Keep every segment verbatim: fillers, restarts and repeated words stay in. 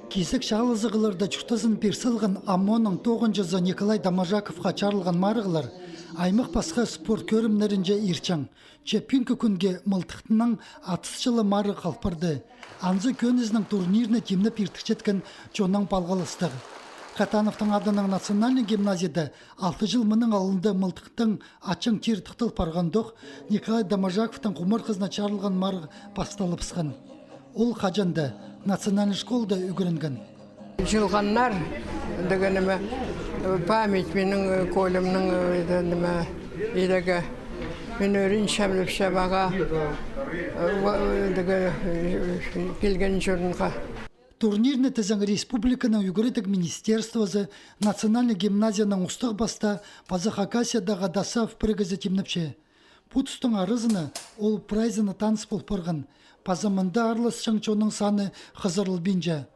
Кизек чаалазығларда чуртазын пир салған ОМОН-ның тоғынҷызы Николай Доможаковха чарылған марығлар аймах пасха спорт кӧрімнерінҷе иртчең. Че пӱӱнгі кӱнге мылтыхтың атыс чылы марығ халып парды. Анзы кӧнізінең турнирні тимнеп иртірчеткен чоннаң палғалыстығ. Катановтың адынаң национальный гимназияда алты чыл мының алнында мылтыхтың атчаң тир тыхтал парғандох, Николай Доможаковтың хумартхызына чарылған марығ пасталыбысхан. Ол хаҷан даа национальный школада ӱгренген. Чылғаннар, дее ниме, память минің, Колямның, дее ниме, идегі. Мин ӧрінчем ле, че мағаа, дее, килген чонға. Турнирні тізең республиканың ӱгредіг министерствозы, национальный гимназияның устағ пастаа паза Хакасиядағы ДОСААФ пірігізі тимнепче. Пу тустың аразына ол прайзына таныс пол парған, паза мында араласчаң чонның саны хызырылбинча.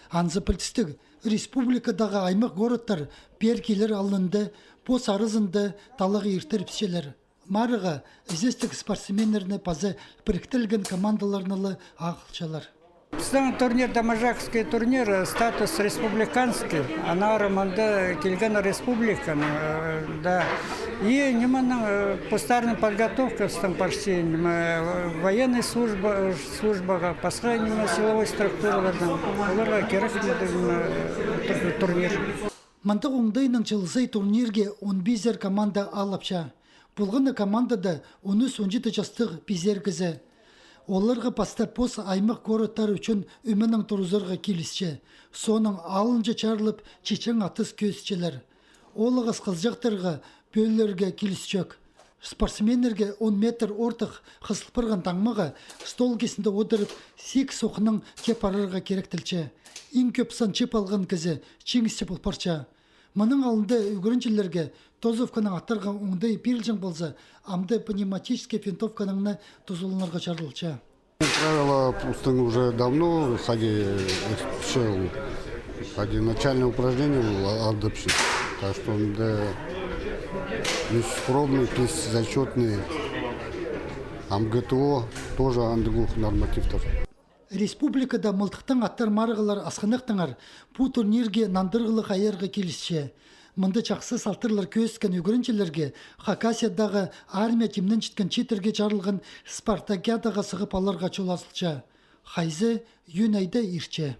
Анзы пілдістіг, республикадағы аймах городтар пеер килер алнында пос аразында талағ иртірібісчелер. Марығға ізестіг спортсменнерні паза піріктірілген командаларны ла ағылчалар. Пістің турнир, Доможаковский турнир, статус республиканский. Аннаңар мында килген республиканың, э, да. И нименің, э, постарының подготовкасының почти, ниме, э, военный служба, службаға, пасха, ниме, силовой структураларның, оларға керек, ниме, э, тур-, турнир. Мындағ оңдайнаң чыл сай турнирге он пизер команда алыпча. Полған на командада он ӱс-он читі частығ пизер кізі. Оларға пастап пос аймах городтар ӱчӱн ӧменең турызарға килісче. Соонаң алынҷа чарылып, читчең атыс кӧзітчелер. Ол ағас хылчахтарға пӧлірерге килісчӧк. Спортсменнерге он метр ортых хызыл парған таңмаға стол кистінде одырып, сигіс охнаң теп парарға киректелче. Иң кӧп сан чіп алған кізі чиңісчі пол парча. Мының алнында ӱгренҷілерге дозывканаң аттарға оңдай пирілҷең полза, амды пневматический винтовканаң на тузаланарға чарылча. Правила пустың уже давно, хайди, э, ещё, хайди, начальное упражнение было, а, адапча. Так что, да, есть пробный, есть зачётный. А МГТО тоже андағ нормативтер. Республикада мылтыхтаң аттар марығлар асхынахтаңар пу турнирге нандырығлығ айарға килісче. Мында чахсы салтарлар кӧзіткен ӱгренҷілерге Хакасиядағы армия тимненчеткен чииттерге чарылған спартакиадаға сығып аларға чол азылча. Хайзы июнь айда иртче.